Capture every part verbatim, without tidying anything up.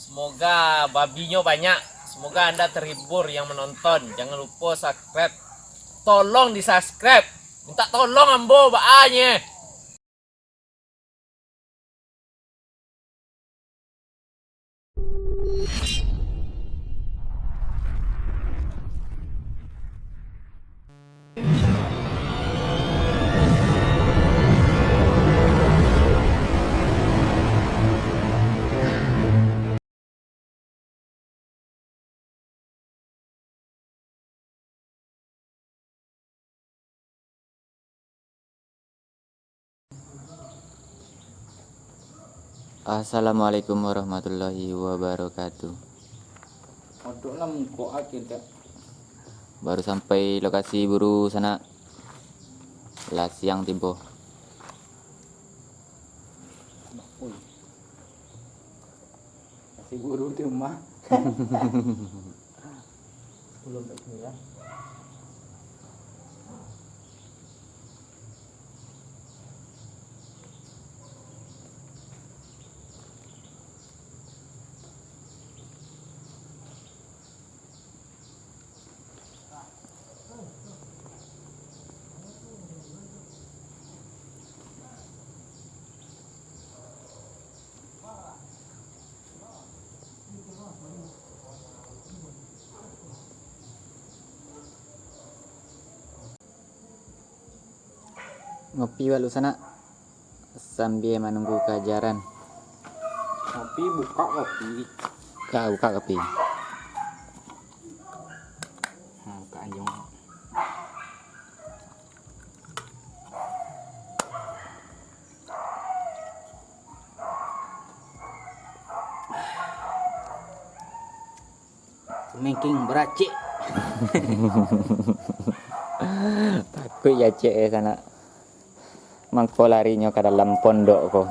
Semoga babinyo banyak. Semoga anda terhibur yang menonton. Jangan lupa subscribe. Tolong di-subscribe. Minta tolong ambo, baanyo. Assalamualaikum warahmatullahi wabarakatuh. Odok lah mungkok akhir tak. Baru sampai lokasi buru sanak. Lah siang tibo. Oi. Nasi guru di rumah. Belum tak sembilan. Ngopi balu sanak, sambia manunggu kaajaran. Ngopi, buka kopi. Buka, buka kopi. Ha, buka anjing. Mengking baracik. Takuik jacek eh sanak. Mangko larinyo ka dalam pondok ko.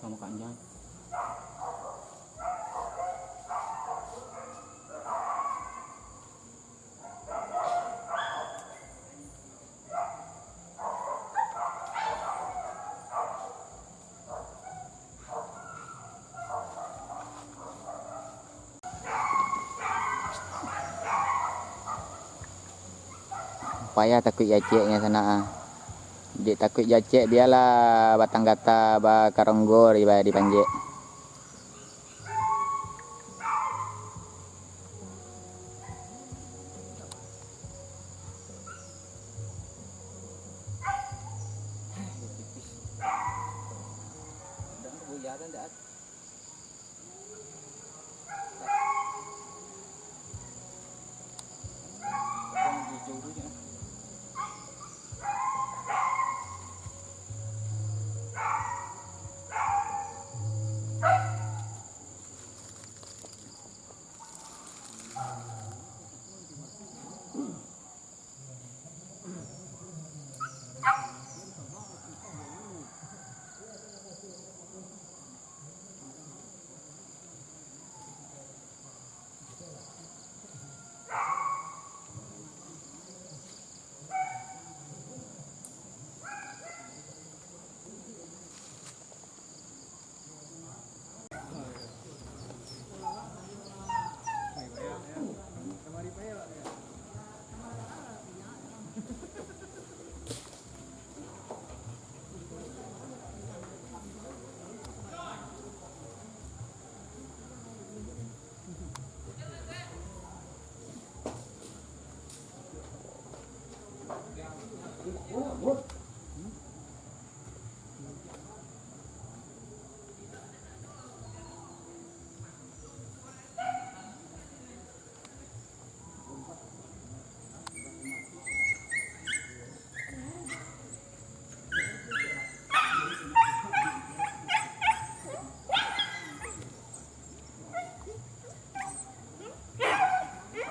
Kamu kanjang. Payah takuik jaceknyo sanak ah. Dek takuik jacek, bialah batang gata bakaronggo di, dipanjek.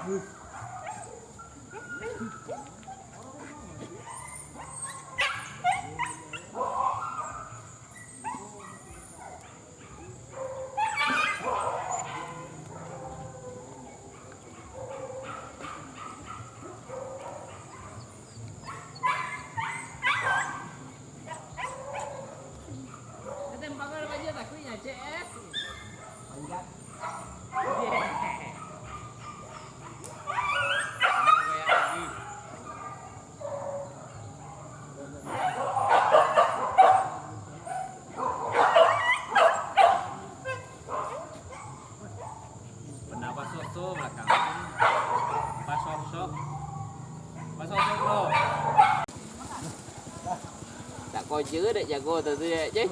Pernah basoso balakang. Basoso. Basoso, bro. Tak koja dak jago tu, tu, Cai?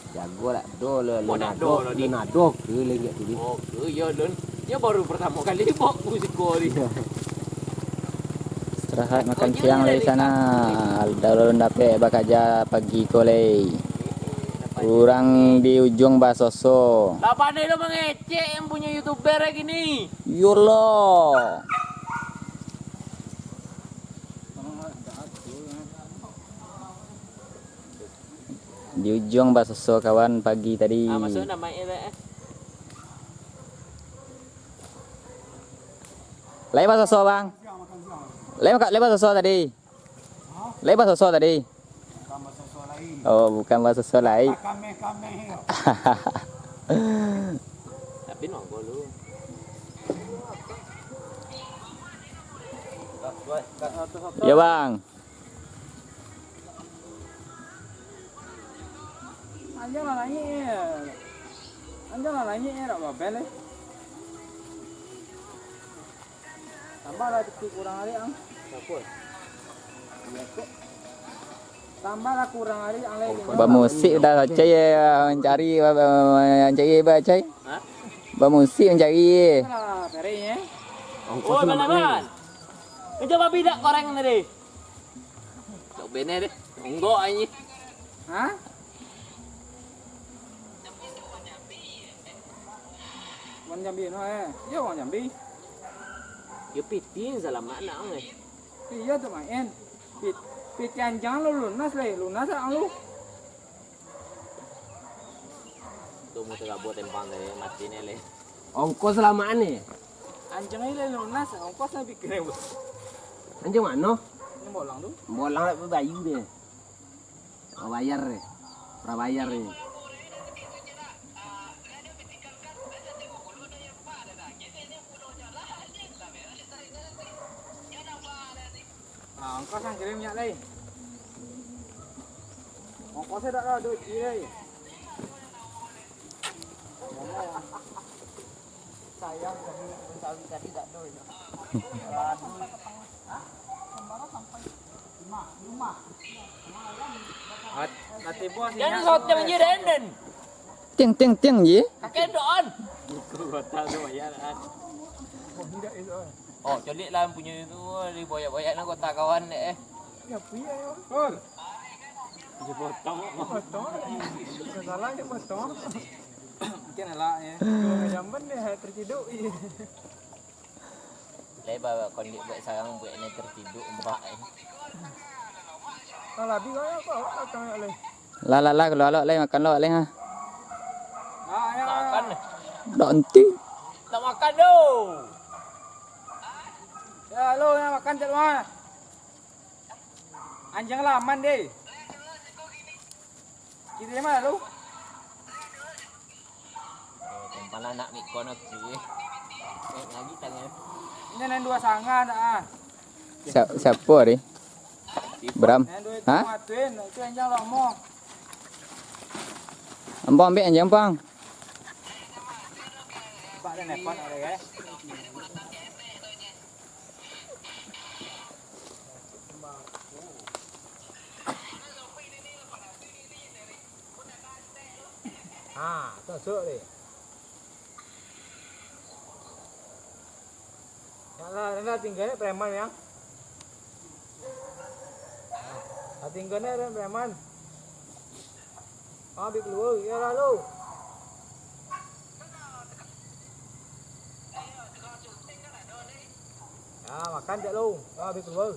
Jago lah, do lo, lo nado, lo nado ke lengek tu, di? Oh, ke, yo, Don. Yo baru pertama kali bawa ku siko ni. Istirahat makan siang dari sana. Dah ulun dapek bakaja pagi ko lai. Urang di ujuang basoso. Lah pandai lo mangecek yang punyo youtuber lagi ni. Yolah. Di ujuang basoso kawan pagi tadi. Ah, masuk nama eh. Lai basoso, Bang? Lai maka-, lai basoso tadi? Lai basoso tadi? Oh, bukan basoso lai. Tapi nongol lu. Ya, Bang. Anjang lah naiak, eh. Anjang lah naiak, eh, dak babel, eh. Tambah lah sikit kurang ari, ang. Siapa? Iya, kok. Tambah lah kurang ari, ang, lai. Bamusik dah, Cai, eh, mancari, ba-, ba-, mancari, ba-, Cai. Hah? Bamusik mancari, eh. Alah, perih, eh. Oi, Bang Laban. Kerja babi dak koreng tadi? Tok bener deh. Onggok anjing. Hah? Wan Jambi no, eh. Yo, Wan Jambi. Yo, piti salamat nak, eh. Iya tu main. Pit-, piti anjang lu lunas, leh. Lunas ang lu. Tu musuh gabua tempang tadi, mati ni, leh. Ongkos lamaan ni. Anjing ni lah lunas, ongkos lah pikir. Anjing mano? Ni bolang tu. Bolang lah babayu dia. Prabayar ni. Prabayar ni. Ah, ongkos ang kirim minyak lai. Ongkos dak ado duit lai. Sayang tadi, tadi dak ado. Aduh. At-, ati bos. Jangan ingat sot jangan je denden. Ting, ting, ting, ji. Kakek doan. Buku kota tu bayar, ah. Oh, colik lah punyo itu, diboyak-boyak nak kota kawan dek, eh. Ya, punya, ya. Betul. Dia potong. Potong. Salah dia potong. Mungkin elak, ya. Kalau jamban dia terciduk, iya. Lai ba-, kondek buek sarang, buek ni tertiduk, umbak ni. Lah, labi kau, kau, kau, kau, lai. Lah, lah, lah, kalau alok lai, makan lo lai, ha. Ah, ya. Nak makan ni. Dak enti. Nak makan tu. Ya, lo nak makan cak mana? Anjing laman deh. Kiri mana lu? Eh, tempal anak mikon aku, eh. Eh, lagi tangan. Ini nan dua sanga nak, ah. Sia-, siapa, Ri? Bram? Nan dua itu. Hah? Matuin, itu anjing lama. Ampang, ambil anjing, Ampang. Pak, ada nepot ada, guys. Ha, tusuk deh. Nak lah, nak lah tinggal ni preman yang. Lah tinggal ni preman. Ah, ambil keluar, ya lalu. Ah, makan jak lo. Ah, habis keluar.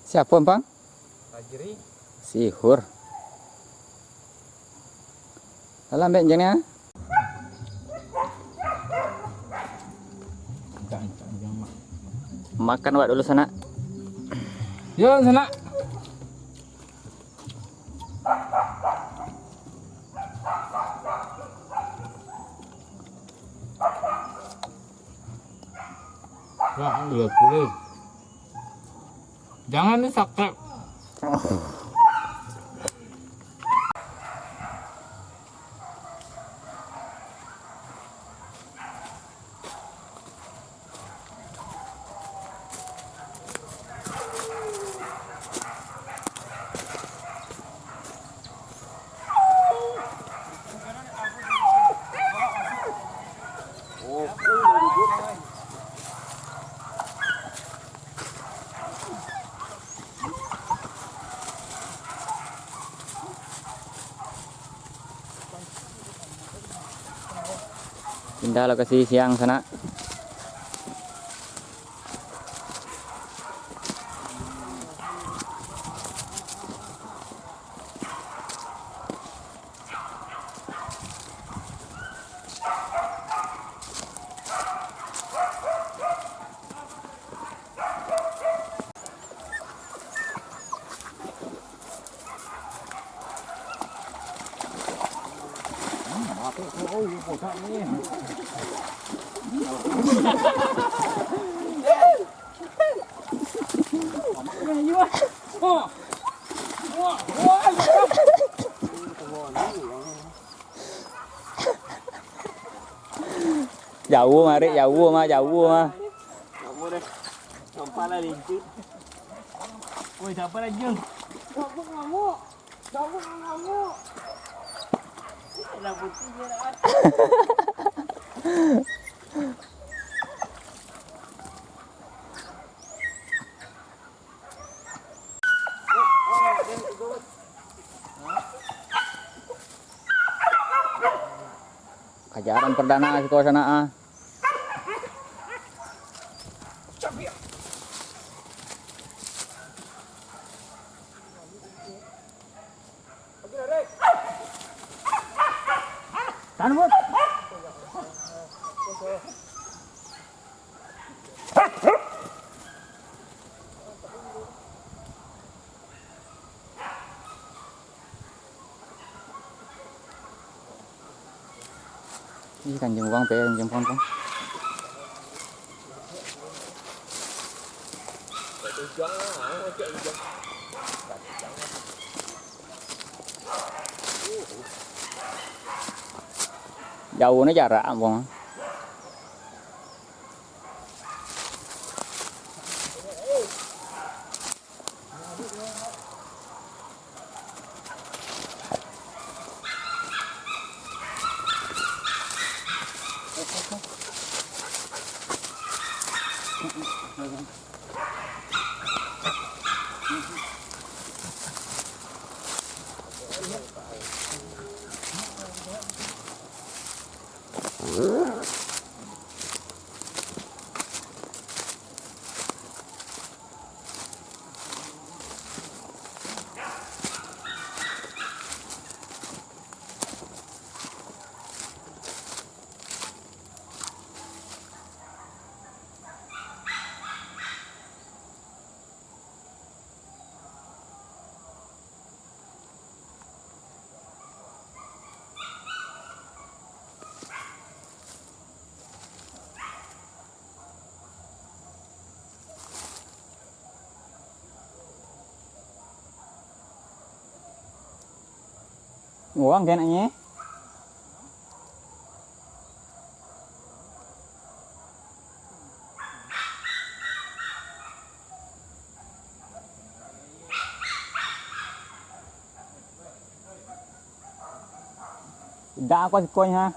Siapa, Ampang? Fajri. Sihur. Alah, ambek jang ni, ah. Makan awak dulu, sanak. Yo, sanak. Wah, dua puluh. Jangan di-subscribe. Pindah lokasi siang, sanak. Jauah mah, Rik, jauah mah, jauah mah. Namo deh. Nampak lah lincu. Woi, siapa lagi? Namo, namo. Namo, namo. Lah putih dia nak. Kajaran perdana siko sanak, ah. Tahan, Bud. Ih, kanjeng uang pe, kanjeng uang tu. Jauah ni jarak, Bang. Uang kan, Nyi? Dak, aku sikonyo, ha.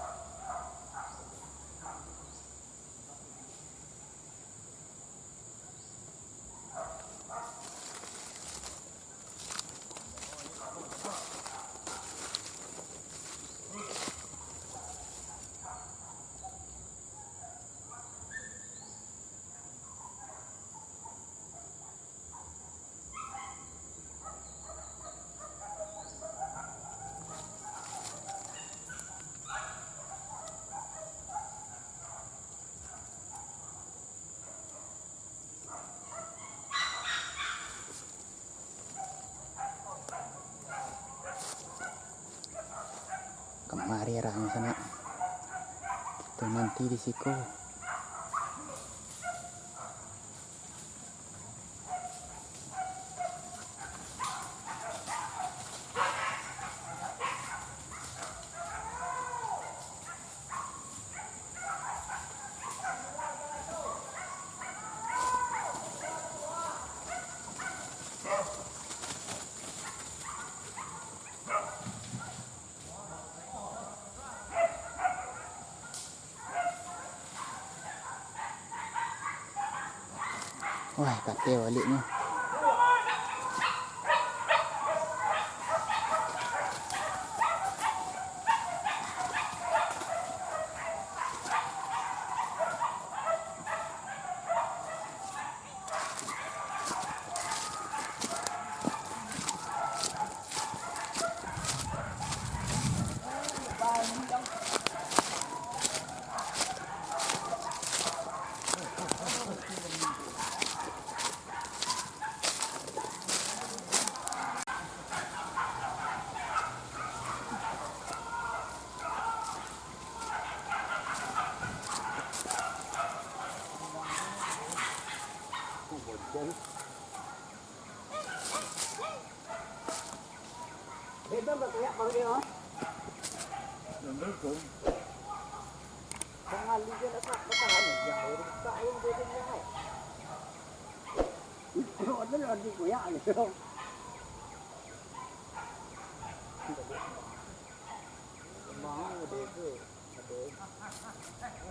Mari, rami sanak. Kito nanti di siko. Wah, kato baliaknyo.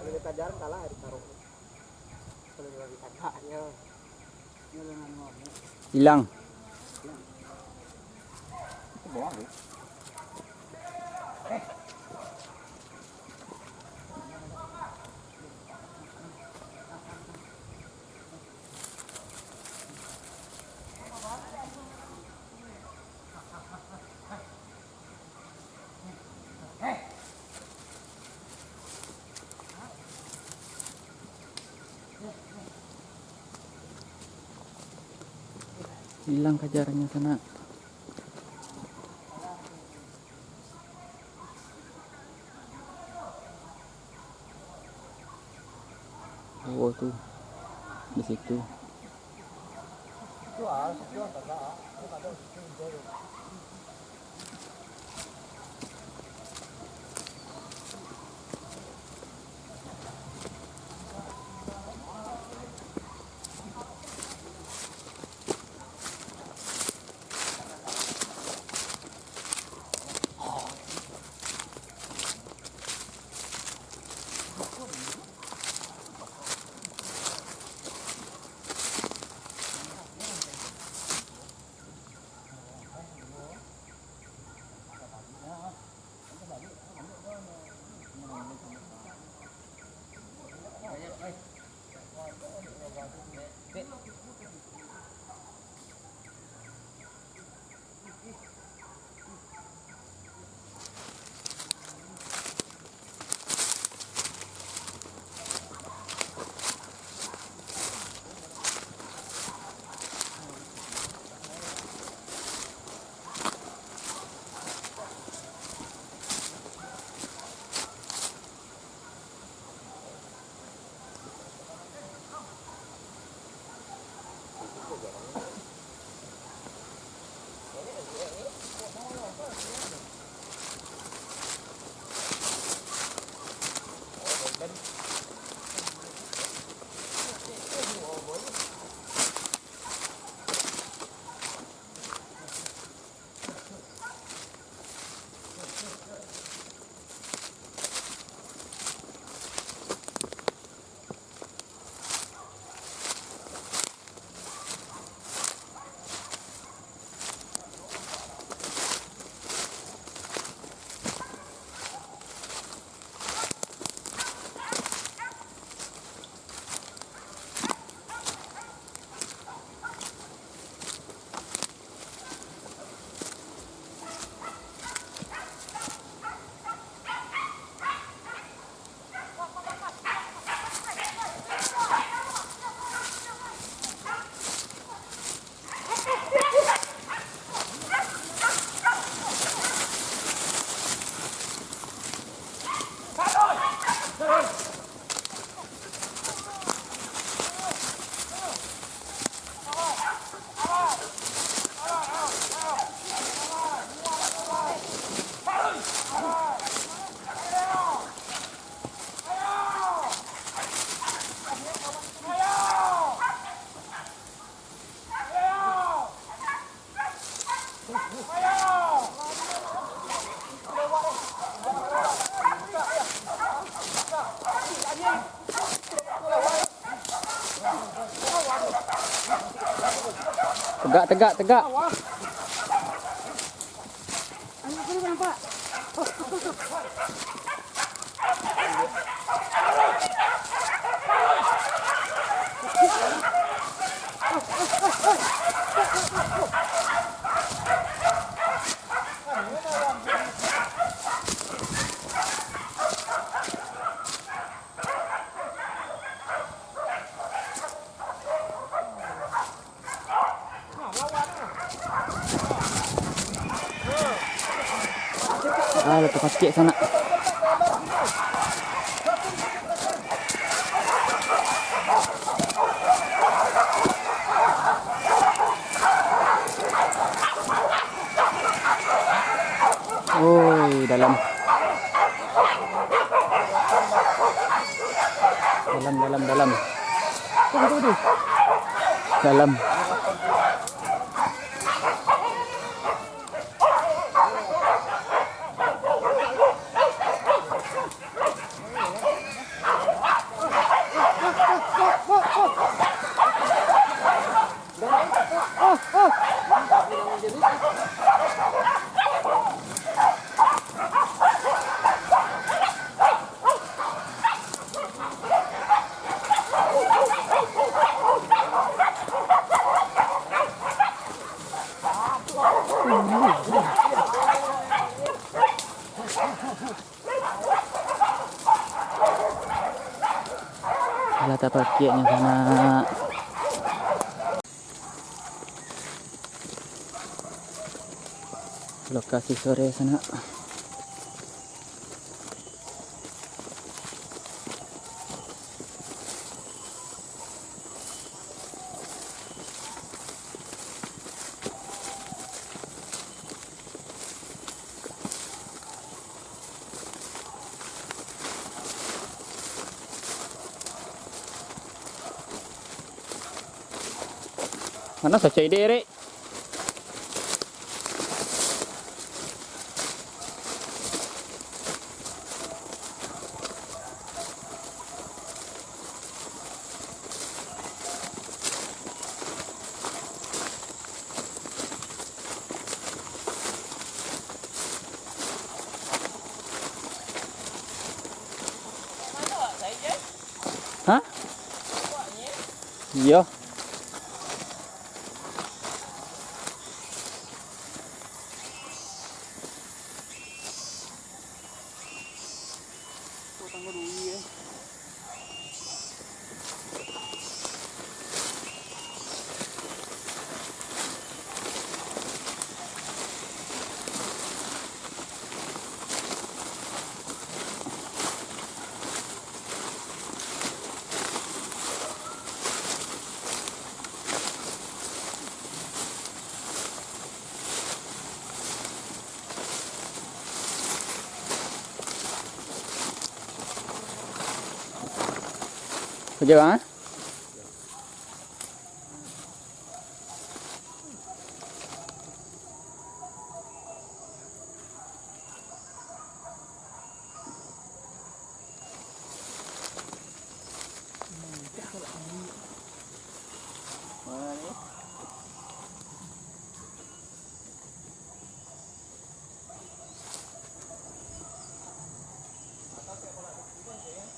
Kalau ditajar, kalah di karung. Kalau ditajar, yo. Ilang. Ilang kajarnyo sanak. Oh, tu. Di situ. Tegak, tegak, tegak. Ah, lah tapacik sanak. Oi, dalam. Dalam, dalam, dalam. Dalam. Lah tapaciknyo sanak. Lokasi sore sanak. Mano saco ide, Rik? Hah? Iyo. Kerja bang, eh?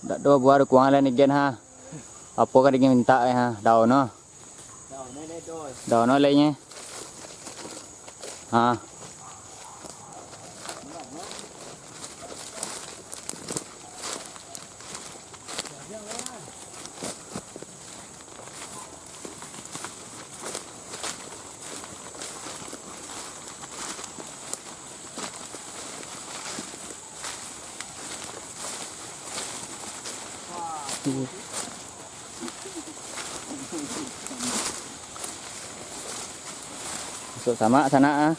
Dak do buah dukuang lai nigen ha. Apo ka nigen mintak ha, daun no. Daun no lai nye. Ha. Masuk samak sanak ah.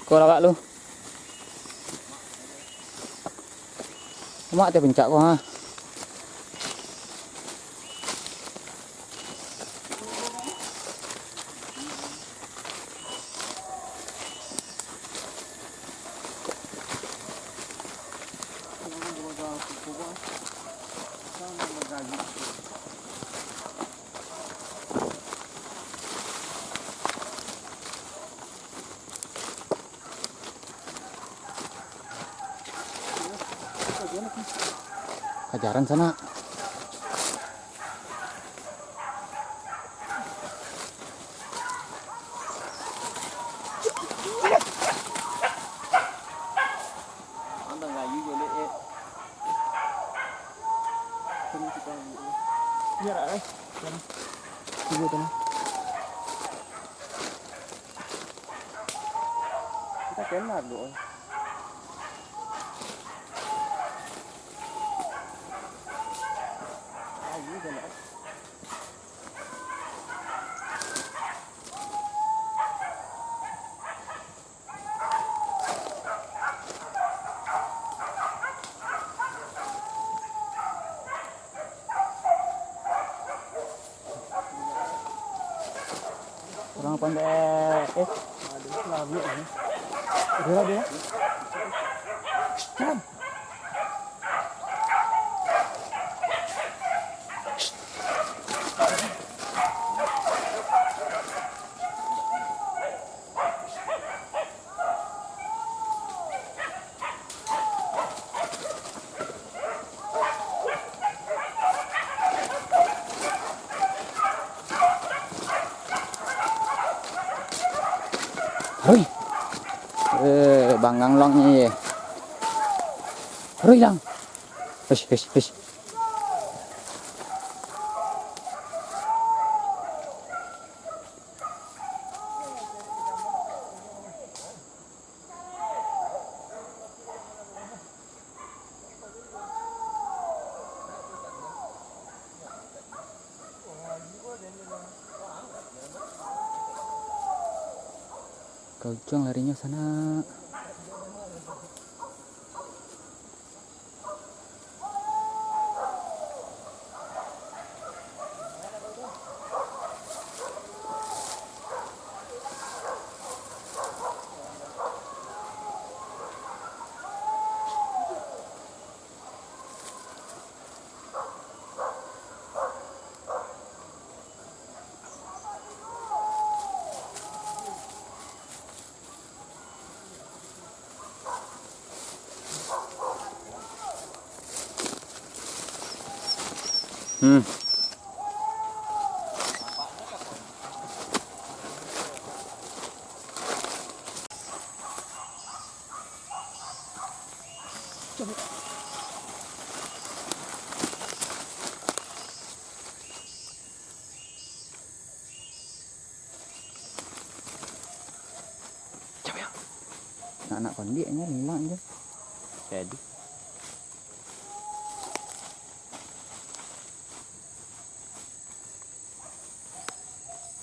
Ko lawak lu. Mak, tiap puncak ko, ha. Kajaran sanak. Kita kenal doh. Ayo, kenal. Kurang pandai. Eh. Udah lah dia. Rui. Eh, bangang lang ni ye. Rui lang. Hush, hush, hush. Ka ujuang larinyo sanak. Hmm. Anak kondiak nyo lemak je. Jadi.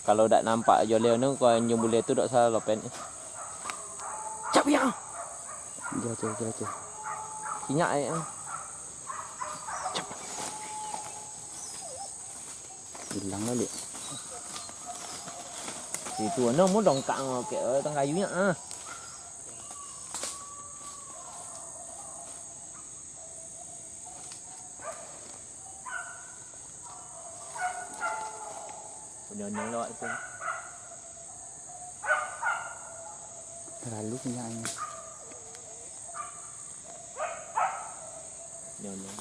Kalau dak nampak jo Leo tu, kau anjing bule tu dak salah lopen. Cak biang. Jalan, jalan, jalan. Sinyak, eh. Cak. Ilang balik. Situ anu mu dongkak ngokek, eh, tang kayu nyo, ah. Unyong-unyong lawak tu. Terlalu kenyang. Unyong-unyong.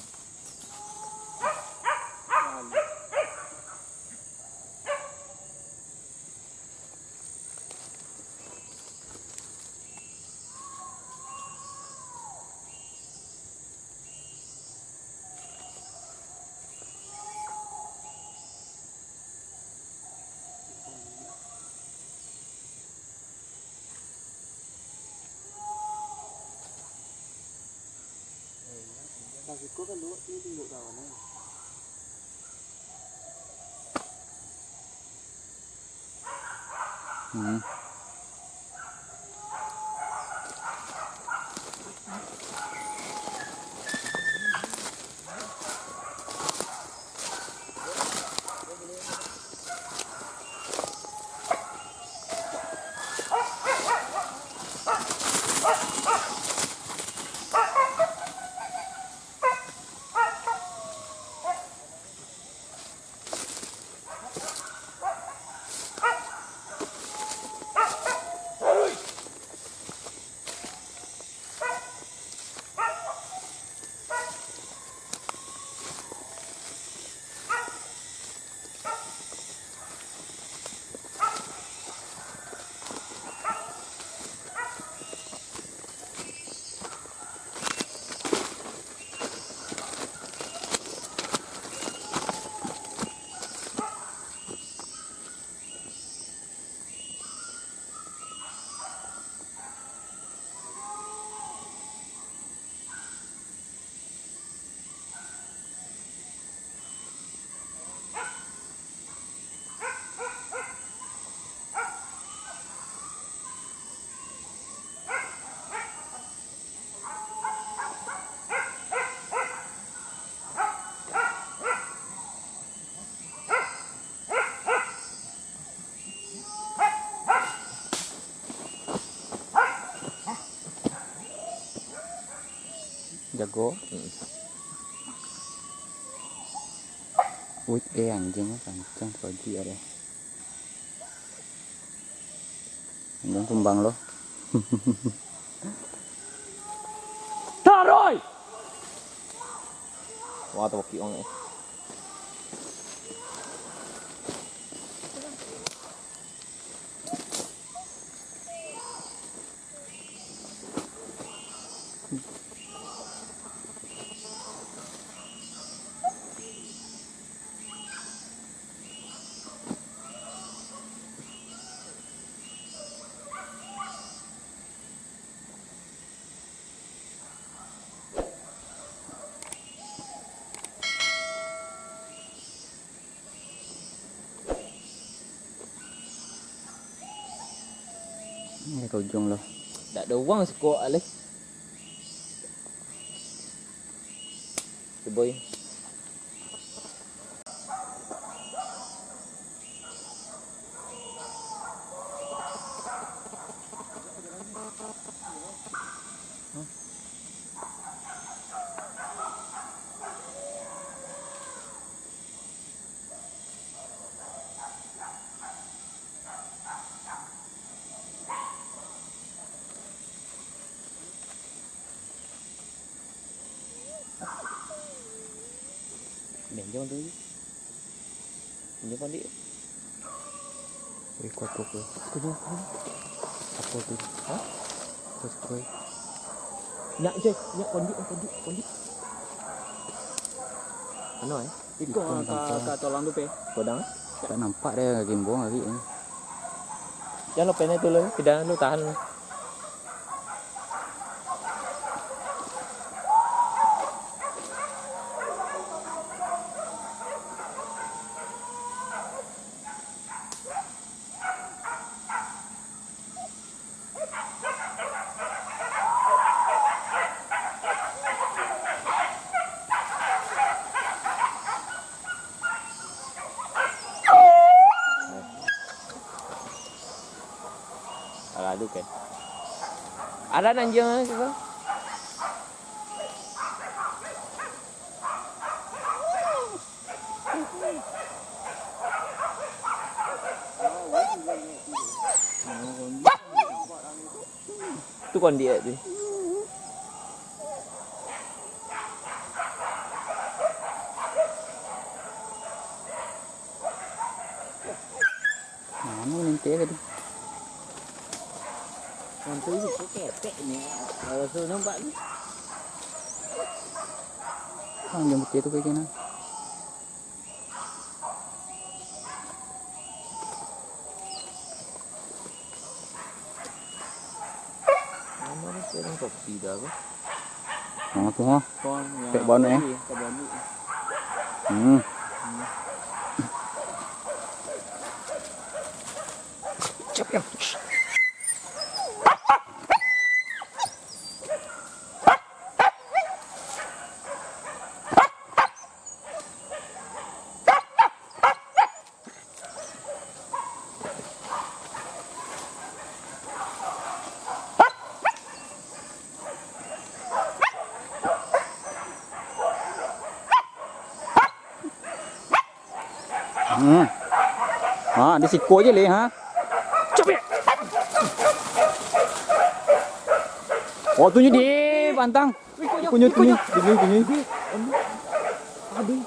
Hmm. Jago. Mm-mm. Wih, eh, anjing, kancang, pagi ada. Anjing kumbang lo. Taruh! Wah, tokik banget, eh. Ni ka ujung lo. Dak ado urang siko alih. Cubo. Benjong tu. Benjong pandai. Wih, kuat, kuat, kuat. Kunyang, kunyang. Apa tu? Hah? Terus koi. Nyak je, nyak kondi, kondi, kondi. Ano, eh? Iko, iko ka, nampak. Ka tolang tu, pe. Godang, eh? Tak nampak dia gimbong lagi ni. Jangan lo, pene tu lo, tidak lo tahan. Alah, aduh, kan. Ada anjing tu. Tu kondiak tu. Mano nanti tadi? Nanti itu ketek ni. Kalau sudah nampak ni. Panjang betul tu kayak gini. Mana ni sekarang kopi dah apa? Mana tu, ha? Kau yang Pek banyak, eh? Kopi, kau banyak. Hmm. Hmm. Cep, ya. Hmm. Ha, di siko je leh, ha. Capek. Oh, tunjuk di pantang. Tunjuk, tunjuk, tunjuk, tunjuk. Aduh.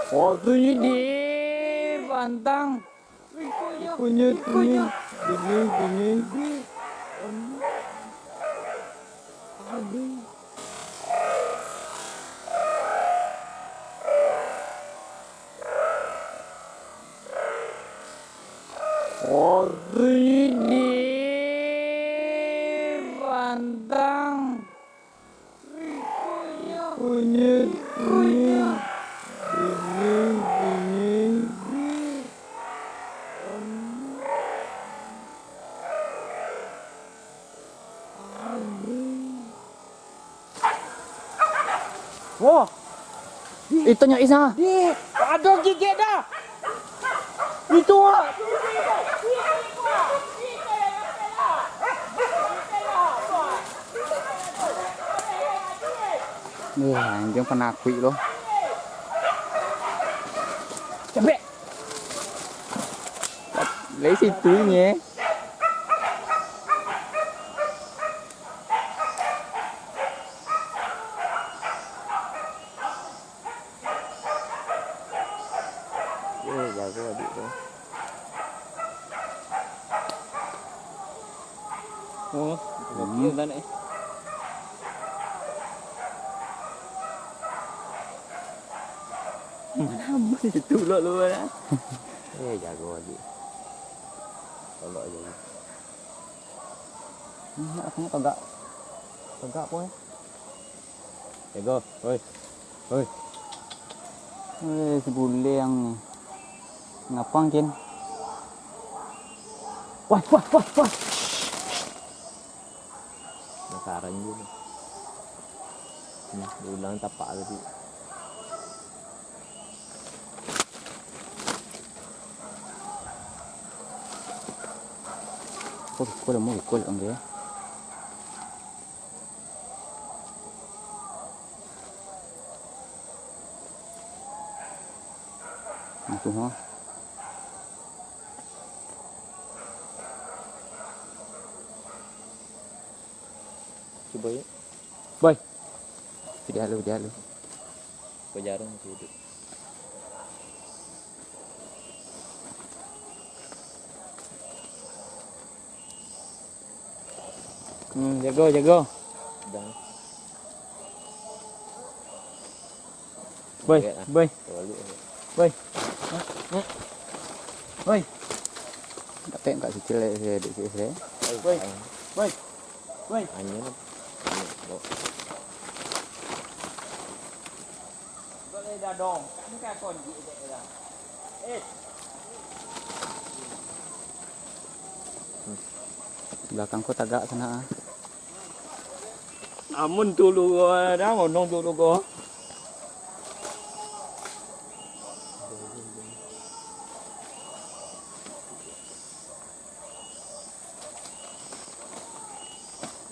Oh, tunjuk di pantang. Punyo, punyo. Punyo, punyo. Aduh. Aduh, di pantang. Kunyit, kunyit, kunyit, kunyit. Wah. Itu nyo Isa. Di, ado gigik dah. Itu, ah. Eh, anjiang panakuik lo. Capek. Lai situ inyo. Eh, jago adik tu. Oh, hmm. Gokil kan, eh. Mana abang situ lo lu, mana? Eh, jago adik. Tolok aja. Ini aku nak tegak. Tegak, boy. Jago, oi. Oi. Weh, si buleng ni. Ngapang, Kin? Wah, wah, wah, wah. Penasaran juga. Nah, diulang tapak tadi. Oh, ikut lah, mau ikut lah, enggak ya? Itu, ha. Cuba, ya. Boy. Video lu, video lu. Kau jarang sih itu. Hmm, jago, jago. Dah. Boy, boy. Boy. Boy. Tapi enggak sicil ya, dek sicil ya. Boy. Boy. Boy. Anjing. Boleh dah dong. Kan kau konji dek dah. Eh. Belakang ko tagak sana, ah. Amun tu lu, dah ngonong tu lu ko.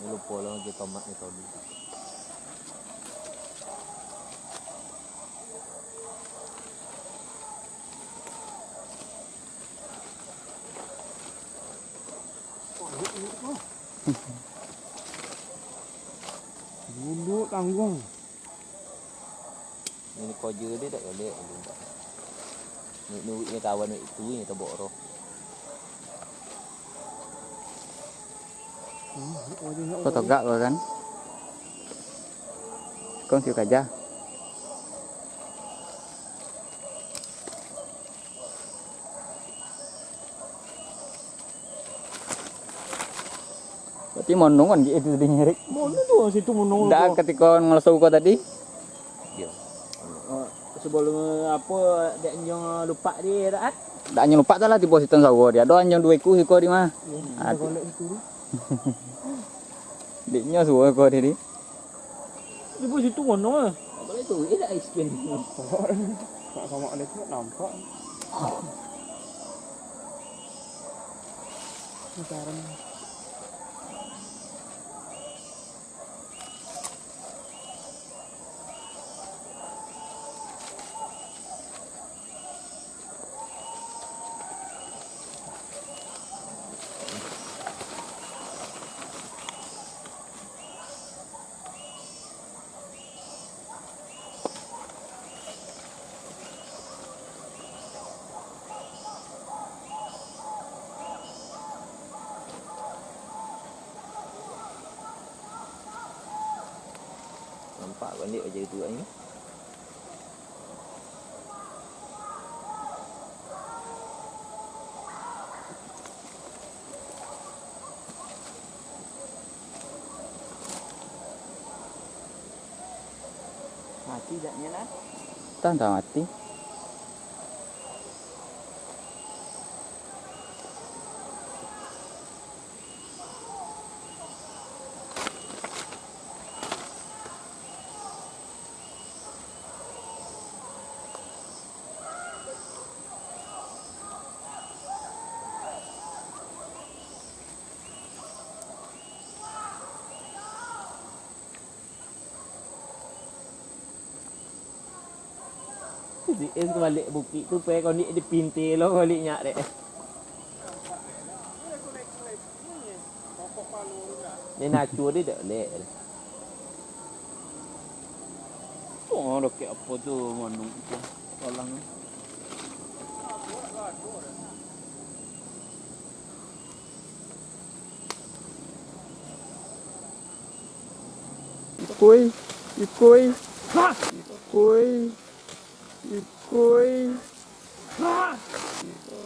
Lupo lah lagi tomat ni tadi. Duduk tanggung. Ini koja dia tak boleh, boleh tak? Ni, ni, ni kawan ni itu ni tabok roh. Kau tegak kau kan? Kau siuk aja. Berarti monong kan itu tadi ngirik. Monong tu situ monong tu. Dah ketika ngelaso kau tadi. Iya. Oh, sebelum apa, dek nyo lupak di daat. Dak nyo lupak tu lah tibo situ sawo dia. Ado anjing dua ikua siko di mah. Iya, ah, golek situ tu. Dek nyo suwo kau tadi. Di bawah situ mano ah? Apa lagi tu? Eh, dah ice cream. Nampak. Nak sama ada tu nampak. Sekarang. Nampak baliak aja itu agaknyo. Mati dak nyo lah? Tantang mati. Di es balik bukik tu, pe kau ni dipintil lo balik nyak dek. Ni naco dia dek lek. Oh, dokek apo tu manuk tu? Palang. Ikoi, ikoi, ikoi, ikoi,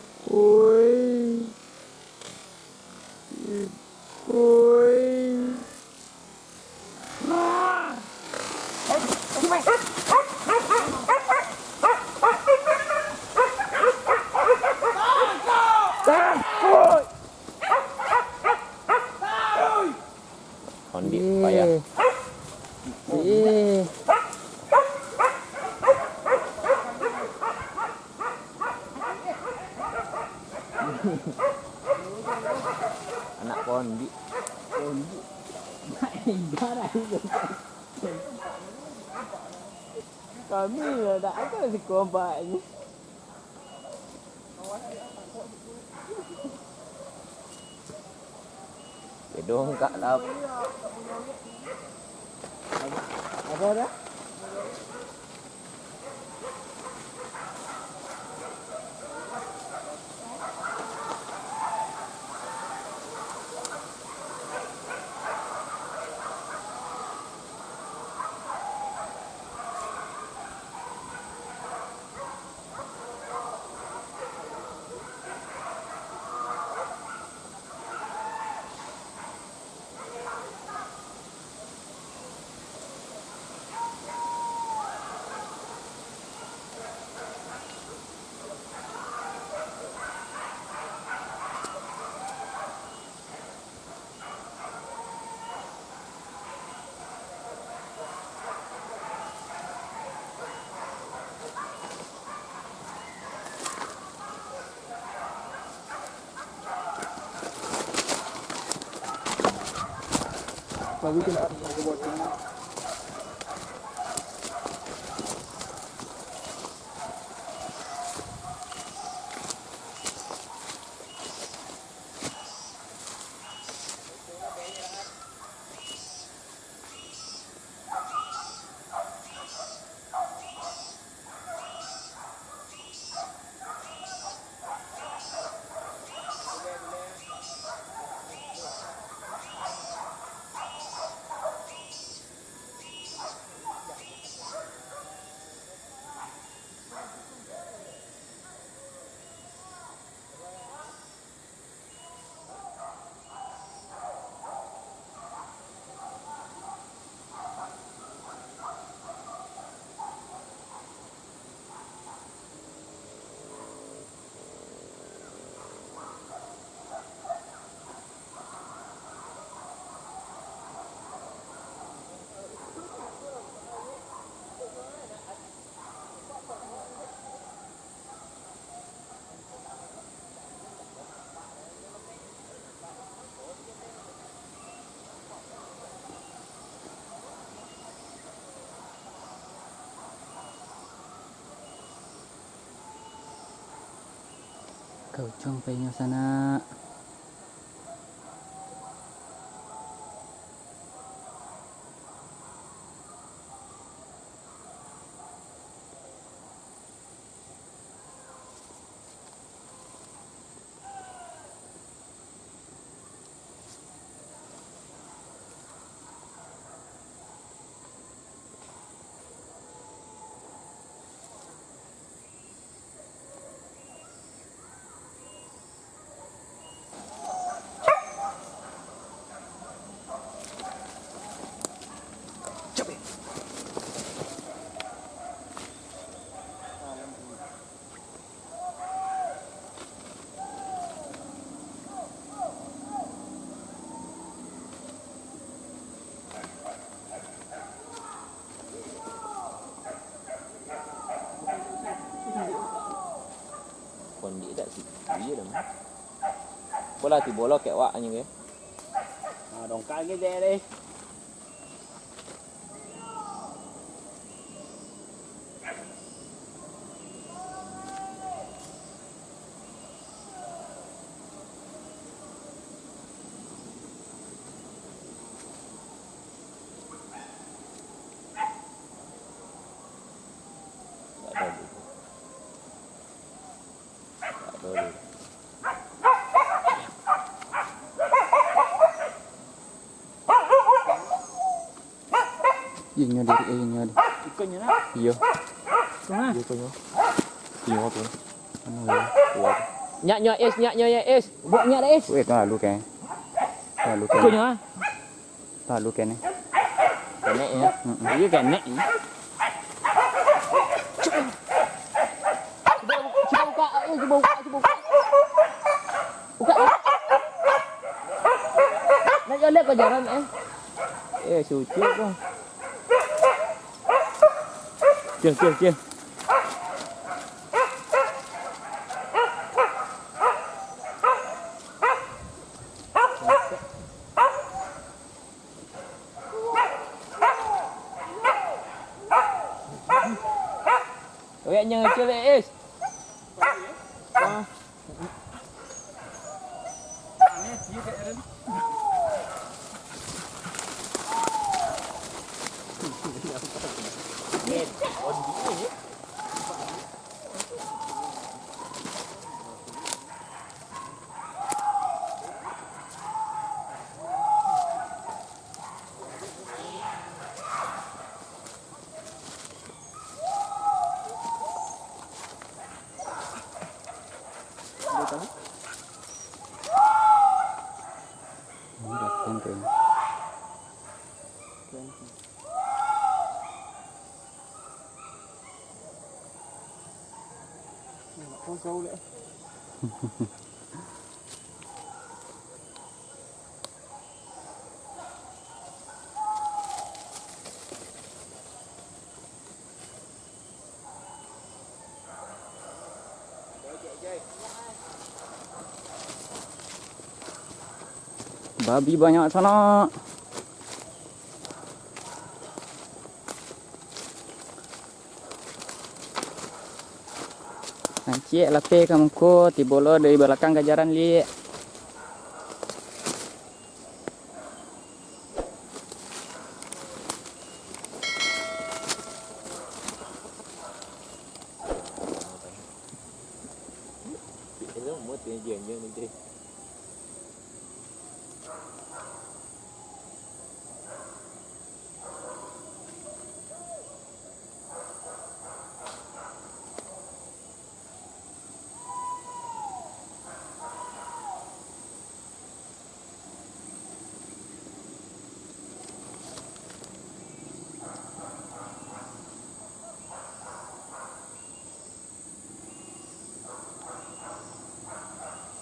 ikoi, ikoi. Ondik payah. Ih. Anak kondik. Kondik. Kami lah tak ada si kompak ni. Gedong kak lap. Apa dah? Ka ujuang painyo sanak. Kondik dak situ je dah. Bola tibo lo kek wak anjing ke. Ah, dongkak ge deh. Iyo, nyo diri, eh, nyo di. Ikutnyo nak? Iyo. Kemana? Iyo, tu, nyo. Iyo, tu. Anu, iyo. Kuat. Nyak, nyo, es, nyak, nyo, ya, es. Buat nyak dah, es. Weh, tu lalu, kan. Lalu, kan. Ikutnyo, ah. Lalu, kan, eh. Kenek, ya? Mm-mm. Iyo, kenek, ya. Cuba, cuba buka, eh, cuba buka, cuba buka. Buka, eh. Nak jalan ke jalan, eh. Eh, suci tu. Cil, cil, cil. Oyak nyo ngecil, eh, Is. Ah. Babi banyak sanak. Nan ciek lapeh ka muko, tibo lo dari balakang ka jaran liek.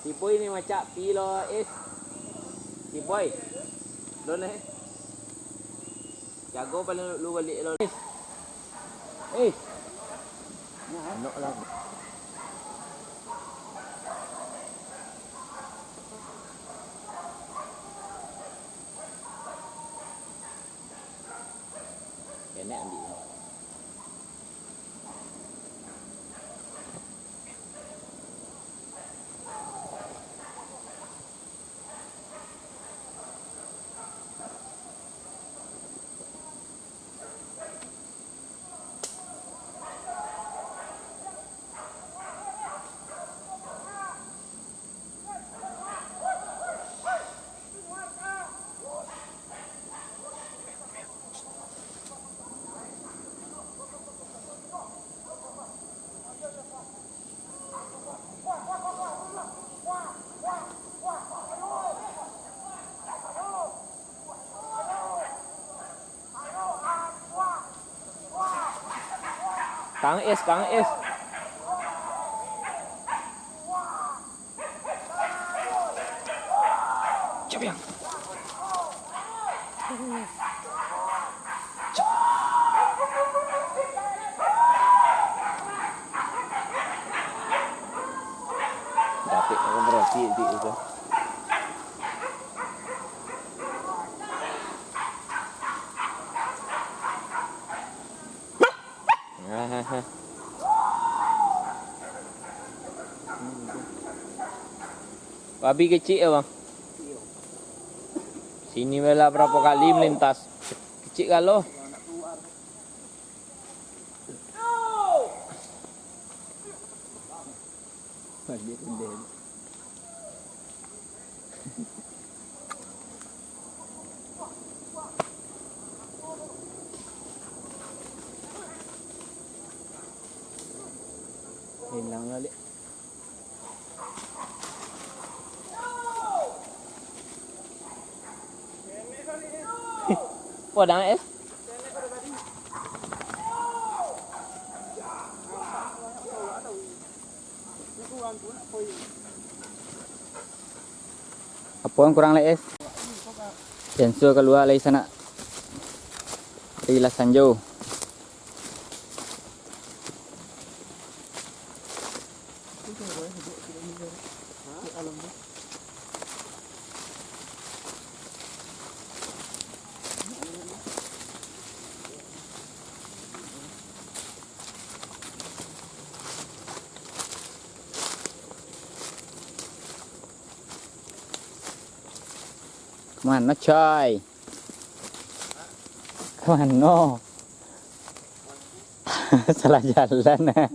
Si Boy ni macak pi lo, eh. Si Boy. Lo neh. Jago paling lu balik lo. Eh. Nok lah. Enak ambil. Kang Es, Kang Es. Siapa yang? Dapik aku berhenti di itu. Babi kecik ya, Bang? Sini bela berapa kali melintas. Kecik galo. Bilang balik. Podang, Es. Apo nan kurang lai, Es? Cainsaw kalua lai sanak. Rilah sanjo. Ka mano, coy? Ka mano? Salah jalan, eh.